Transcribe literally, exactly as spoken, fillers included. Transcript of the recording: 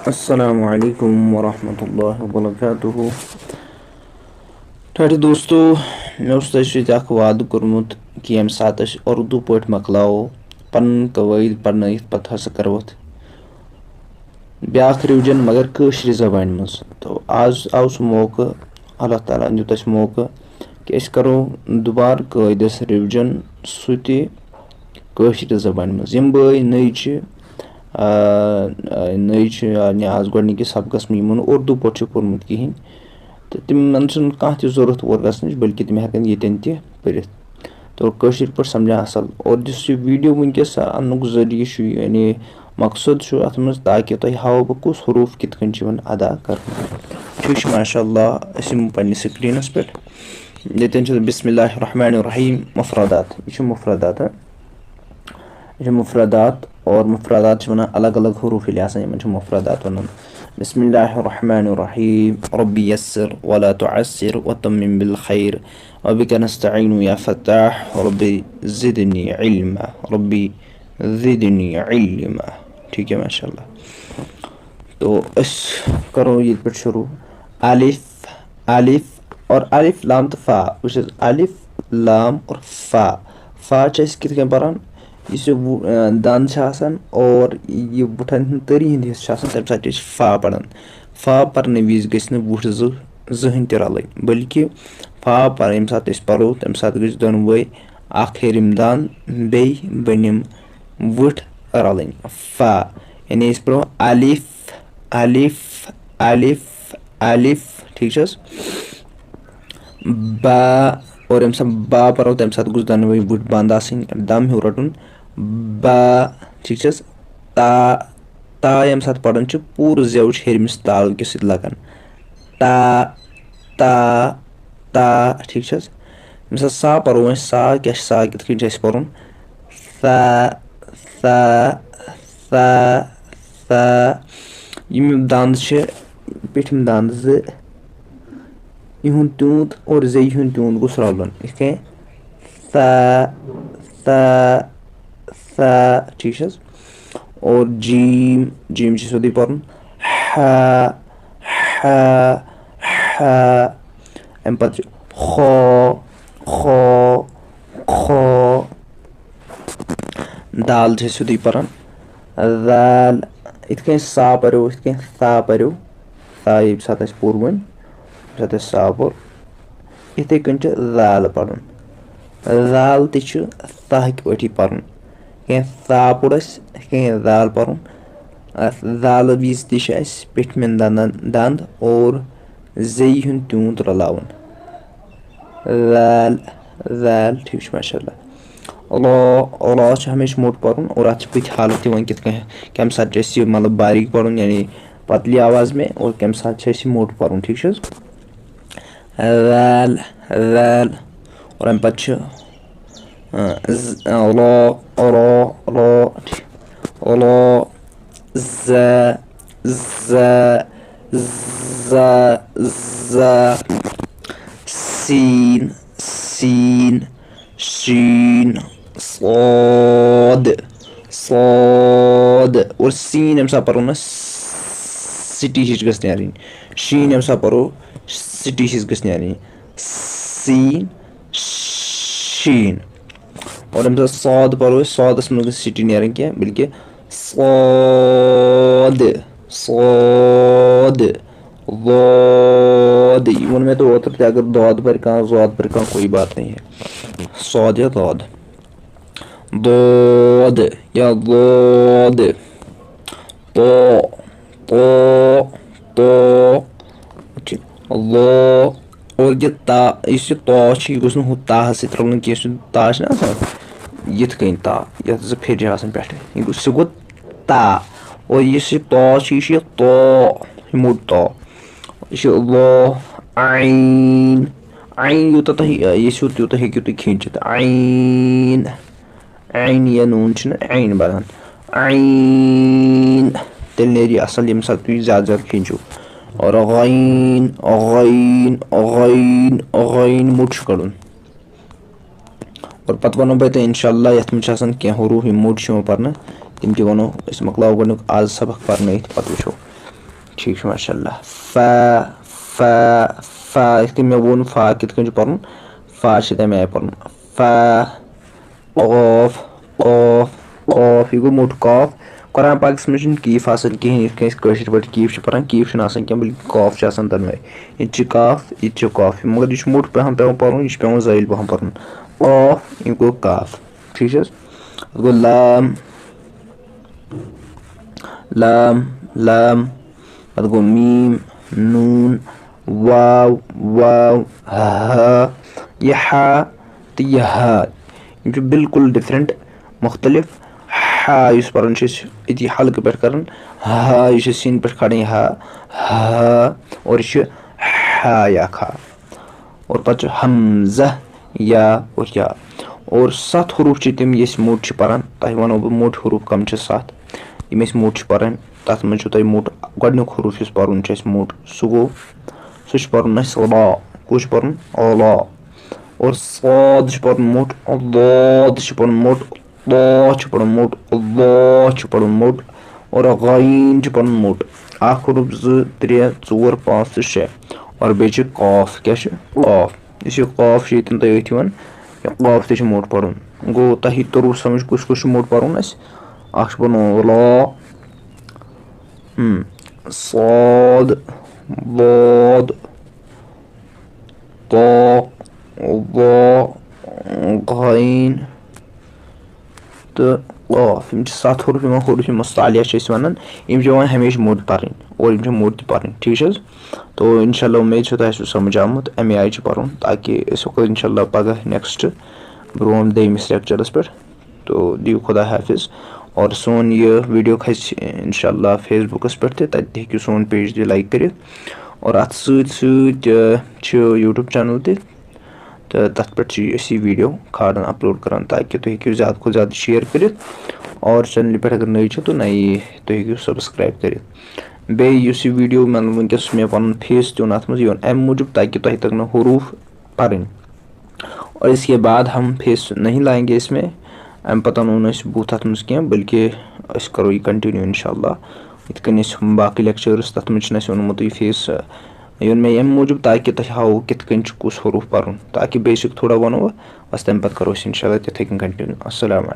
السلام علیکم ورحمۃ اللہ وبرکاتہ۔ ٹھہرِو دوستو، مےٚ اوس تۄہہِ سۭتۍ اکھ وعدٕ کوٚرمُت کہِ ییٚمہِ ساتہٕ أسۍ اردو پٲٹھۍ مۄکلاوو پنٕنۍ قوٲعد پرنٲیِتھ، پتہٕ ہسا کرو اتھ بیاکھ revision، مگر کٲشرِ زبانہِ منٛز۔ تو آز آو سُہ موقعہٕ، اللہ تعالیٰ ہن دیُت اَسہِ موقعہٕ کہِ أسۍ کرو دُبارٕ قٲعدس revision، سُہ تہِ کٲشرِ زبانہِ منٛز۔ یِم بٲے نٔوۍ چھِ، آ، آ، نٔوۍ چھِ، یعنی آز گۄڈٕنِکِس سبقس منٛز یِمو نہٕ اردو پٲٹھۍ چھُ پوٚرمُت کِہینۍ، تہٕ تِمن چھُنہٕ کانٛہہ تہِ ضروٗرت اور گژھنٕچ، بلکہِ تِم ہٮ۪کن ییٚتٮ۪ن تہِ پٔرِتھ۔ تو کٲشِر پٲٹھۍ سمجھان اصل۔ اور یُس یہِ video وٕنکیٚس اننُک ذٔریعہٕ چھُ، یعنی مقصد چھُ اتھ منٛز، تاکہِ تۄہہِ ہاوو بہٕ کُس حروٗف کِتھ کٔنۍ چھِ یِوان ادا کرنہٕ۔ ٹھیٖک چھُ، ماشاء اللہ، أسۍ یِمو پننِس screenس پٮ۪ٹھ۔ ییٚتٮ۪ن چھُ بسم اللہ الرحمن الرحیم، مفردات۔ یہِ چھُ مفردات، ہا؟ یہِ چھُ مفردات، اور مفردات چھِ وَنان الگ الگ حروٗف ییٚلہِ آسان، یِمن چھِ مفردات وَنان۔ بسم اللہ الرحمن الرحیم، رب یسر ولا تعسر وتمم بالخیر، وبک نستعین یا فتاح، رب زدنی علما، رب زدنی علما۔ ٹھیٖک ہے، ماشاء اللہ۔ تو أسۍ کرو ییٚتہِ پٮ۪ٹھ شروٗع۔ الف، الف اور الف لام تہٕ فا۔ وٕچھ حظ، الف لام اور فا۔ فا چھِ أسۍ کِتھ کٔنۍ پَران؟ یُس یہِ وُ-، اَ، دَنٛد چھِ آسان اور یہِ وُٹھَن ہُنٛد تٔری ہُنٛد حِصہٕ چھُ آسان، تَمہِ ساتہٕ چھِ أسۍ فا پَران۔ فا پَرنہٕ وِزِ گٔژھۍ نہٕ وُٹھ زٕ زٕہٕنۍ تہِ رَلٕنۍ، بلکہِ فا پَر-، ییٚمہِ ساتہٕ أسۍ پَرو، تَمہِ ساتہٕ گٔژھۍ دۄنوَے، اَکھ ہیٚرِم دَنٛد بیٚیہِ بٔنِم وُٹھ رَلٕنۍ۔ فا، یعنی أسۍ پَرو الف، الف، الف، الف، ٹھیٖک چھِ حظ؟ با، اور ییٚمہِ ساتہٕ با پَرو، تَمہِ ساتہٕ گوٚژھ دۄنوَے وُٹھ بنٛد آسٕنۍ، دَم ہیوٗ رَٹُن۔ با، ٹھیٖک چھِ حظ؟ تا، تا ییٚمہِ ساتہٕ پَرُن چھُ، پوٗرٕ زٮ۪و چھُ ہیٚرمِس تال کِس سۭتۍ لَگان۔ تا، تا، تا، ٹھیٖک چھِ حظ؟ ییٚمہِ ساتہٕ سا پَرو وۄنۍ، سا کیٛاہ چھِ، سا کِتھ کٔنۍ چھُ اَسہِ پَرُن؟ سا، سا، سا، سا۔ یِم یِم دَنٛد چھِ، پیٚٹھِم دَنٛد زٕ، یِہُنٛد تیوٗت اور زیٚیہِ ہُنٛد تیوٗت گوٚژھ رَلُن۔ یِتھ کٔنۍ سا، سا، سا، ٹھیٖک چھِ حظ؟ اور جیٖم، جیٖم چھِ سیوٚدُے پَرُن۔ ہا، ہا، ہا۔ اَمہِ پَتہٕ چھُ خو، خو، خو۔ دال چھِ سیوٚدُے پَران۔ ذال، یِتھ کٔنۍ سا پَرو، یِتھ کٔنۍ سا پَرو، سا ییٚمہِ ساتہٕ اَسہِ پوٚر وۄنۍ، ییٚمہِ ساتہٕ اَسہِ سا پوٚر، یِتھَے کٔنۍ چھُ ذال پَرُن۔ ذال تہِ چھُ سا ہٕکۍ پٲٹھی پَرُن۔ کینٛہہ سا پوٚر اَسہِ، کینٛہہ ذال پَرُن۔ اَتھ ذالہٕ وِزِ تہِ چھُ اَسہِ پیٚٹھمٮ۪ن دَنٛدَن دَنٛد اور زیٚیہِ ہُنٛد تیوٗت رَلاوُن۔ ذال، ذال، ٹھیٖک چھُ، ماشاء اللہ۔ را، را چھُ ہمیشہِ موٚٹ پَرُن اور اَتھ چھِ بٕتھِ حالت یِوان کِتھ کٔنۍ، کَمہِ ساتہٕ چھُ اَسہِ یہِ، مطلب، باریٖک پَرُن، یعنی پتلی آواز میں، اور کَمہِ ساتہٕ چھُ اَسہِ یہِ موٚٹ پَرُن، ٹھیٖک چھُ حظ؟ ذال، ذال، اور اَمہِ پَتہٕ چھُ، اۭں، ز-، اۭں، را، را، را، ٹھیٖک۔ را، ز، ز، ز، ز، سین، سین، شین، صاد، صاد۔ اور سین ییٚمہِ ساتہٕ پَرو نہ، سٹی ہِش گٔژھ نیرٕنۍ۔ شین ییٚمہِ ساتہٕ پَرو، سٹی ہِش گٔژھ نیرٕنۍ۔ سین، شین۔ اور ییٚمہِ ساتہٕ صاد پَرو أسۍ، صادَس منٛز گٔژھ سٹی نیرٕنۍ کینٛہہ، بلکہِ صاد، صاد، ضاد۔ یہِ ووٚن مےٚ تۄہہِ اوترٕ تہِ، اگر داد پَرِ کانٛہہ، زاد پَرِ کانٛہہ، کوئی بات نہیں ہے۔ صاد یا ضاد۔ ضاد یا ضاد۔ طا، طا، طا۔ ٹھیٖک۔ لا۔ اور یہِ تا، یُس یہِ تا چھُ، یہِ گوٚژھ نہٕ ہُہ تاہَس سۭتۍ رَلُن کینٛہہ، یُس یہِ تا چھُنہ آسان، یِتھ کٔنۍ تا، یَتھ زٕ پھیٚرِ چھِ آسان پٮ۪ٹھٕ، یہِ گوٚو، سُہ گوٚو تا۔ اور یُس یہِ تا چھُ، یہِ چھُ یہِ تا، یہِ موٚٹ تا۔ یہِ چھُ لا، عین، عین یوٗتاہ تۄہہِ ییٚژھِو، تیوٗتاہ ہیٚکِو تُہۍ کھینچِتھ۔ عین۔ عین یا نوٗن چھِنہٕ عین بَنان۔ عین۔ تیٚلہِ نیرِ یہِ اَصٕل، ییٚمہِ ساتہٕ تُہۍ زیادٕ زیادٕ کھینچِو۔ اور غین، غین، غین، غین موٚٹ چھُ کَڑُن۔ اور پَتہٕ وَنو بہٕ تۄہہِ اِنشاء اللہ، یَتھ منٛز چھِ آسان کینٛہہ حروٗف، یِم موٚٹ چھِ یِوان پَرنہٕ، تِم تہِ وَنو أسۍ۔ مۄکلاوو گۄڈٕنیُک آز سبق پَرنٲیِتھ، پَتہٕ وٕچھو۔ ٹھیٖک چھُ، ماشاء اللہ۔ فا، فا، فا، یِتھ کٔنۍ مےٚ ووٚن، فا کِتھ کٔنۍ چھُ پَرُن؟ فا چھِ تَمہِ آیہِ پَرُن۔ فا، قاف، قاف، قاف، یہِ گوٚو موٚٹ قاف۔ قرآن پاکَس منٛز چھُنہٕ کیف آسان کِہیٖنۍ، یِتھ کٔنۍ أسۍ کٲشِر پٲٹھۍ کیف چھِ پَران، کیف چھُنہٕ آسان کینٛہہ، بلکہِ قاف چھُ آسان دۄنوَے۔ ییٚتہِ چھِ قاف، ییٚتہِ چھِ قاف، مگر یہِ چھُ موٚٹ پَہَم پٮ۪وان پَرُن، یہِ چھُ پٮ۪وان زٲیِل پَہَم پَرُن۔ قاف، یہِ گوٚو قاف، ٹھیٖک چھِ حظ؟ پَتہٕ گوٚو لام، لام، لام، پَتہٕ گوٚو میٖم، نوٗن، واو، واو، ہا، یہِ ہا تہٕ یہِ ہا، یِم چھِ بالکل different، مُختٔلِف۔ ہا یُس پَرُن چھِ أسۍ أتی حلقہٕ پٮ۪ٹھ کَران، ہا یہِ چھِ سیٖنہٕ پٮ۪ٹھ کَڑٕنۍ، ہا، ہا، اور یہِ چھِ ہا یا کھا۔ اور پَتہٕ چھُ ہمزہ، یا اور یا۔ اور سَتھ حروٗف چھِ تِم، یہِ أسۍ موٚٹ چھِ پَران۔ تۄہہِ وَنو بہٕ موٚٹ حروٗف کَم چھِ سَتھ، یِم أسۍ موٚٹ چھِ پَران۔ تَتھ منٛز چھُ تۄہہِ موٚٹ، گۄڈٕنیُک حروٗف یُس پَرُن چھُ اَسہِ موٚٹ، سُہ گوٚو، سُہ چھُ پَرُن اَسہِ لا۔ کُس چھُ پَرُن؟ لا۔ اور صاد چھُ پَرُن موٚٹ، ضاد چھُ پَرُن موٚٹ، طا چھُ پَرُن موٚٹ، ظا چھُ پَرُن موٚٹ، اور غین چھُ پَرُن موٚٹ۔ اَکھ حروٗف، زٕ، ترٛےٚ، ژور، پانٛژھ تہٕ شےٚ۔ اور بیٚیہِ چھِ قاف۔ کیٛاہ چھُ؟ قاف۔ یُس یہِ قاف چھُ، ییٚتٮ۪ن تۄہہِ أتھۍ یِوان، یہِ قاف تہِ چھُ موٚٹ پَرُن۔ گوٚو، تۄہہِ توٚروٕ سَمٕجھ کُس کُس چھُ موٚٹ پَرُن اَسہِ؟ اَکھ چھُ پَرُن لا، اۭں، صاد، ضاد، طا، ظا، غین تہٕ قاف۔ یِم چھِ سَتھ حروٗف، یِمَن حروٗف مستعلیہ چھِ أسۍ وَنان۔ یِم چھِ پٮ۪وان ہمیشہِ موٚٹ پَرٕنۍ اور یِم چھِ موٚٹ تہِ پَرٕنۍ، ٹھیٖک چھِ حظ؟ تو اِنشاء اللہ اُمید چھِ تۄہہِ آسِوٕ سَمٕجھ آمُت، اَمہِ آیہِ چھِ پَرُن، تاکہِ أسۍ ہٮ۪کو اِنشاء اللہ پَگاہ next برونٛٹھ دوٚیمِس لیکچَرَس پٮ۪ٹھ۔ تو دِیِو خۄدا حافظ۔ اور سون یہِ video کھسہِ اِنشاء اللہ Facebook-َس پٮ۪ٹھ تہِ، تَتہِ تہِ ہیٚکِو سون page تہِ like کٔرِتھ۔ اور اَتھ سۭتۍ سۭتۍ، آ، چھُ YouTube channel تہِ، تہٕ تَتھ پٮ۪ٹھ چھِ أسۍ یہِ video کھالان، upload کَران، تاکہِ تُہۍ ہیٚکِو زیادٕ کھۄتہٕ زیادٕ share کٔرِتھ۔ اور channel پٮ۪ٹھ اگر نٔوۍ چھِو تہٕ نَیہِ، تُہۍ ہیٚکِو subscribe کٔرِتھ۔ بیٚیہِ یُس یہِ video مےٚ وٕنکیٚس مےٚ پَنُن face تہِ اوٚن اَتھ منٛز، یہِ اوٚن اَمہِ موٗجوٗب تاکہِ تۄہہِ تَگنو حروٗف پَرٕنۍ۔ اور اس کے بعد ہم face نہیں لائیں گے اس میں۔ اَمہِ پَتہٕ اَنو نہٕ أسۍ بُتھ اَتھ منٛز کینٛہہ، بلکہِ أسۍ کَرو یہِ continue اِنشاء اللہ۔ یِتھ کٔنۍ أسۍ ہُم باقٕے lectures، تَتھ منٛز چھُنہٕ اَسہِ اوٚنمُتٕے face، یہِ اوٚن مےٚ ییٚمہِ موٗجوٗب تاکہِ تۄہہِ ہاوو کِتھ کٔنۍ چھُ کُس حروٗف پَرُن، تاکہِ basic تھوڑا وَنو، بَس تَمہِ پَتہٕ کَرو أسۍ اِنشاء اللہ تِتھَے کٔنۍ continue۔ السلام علیکم۔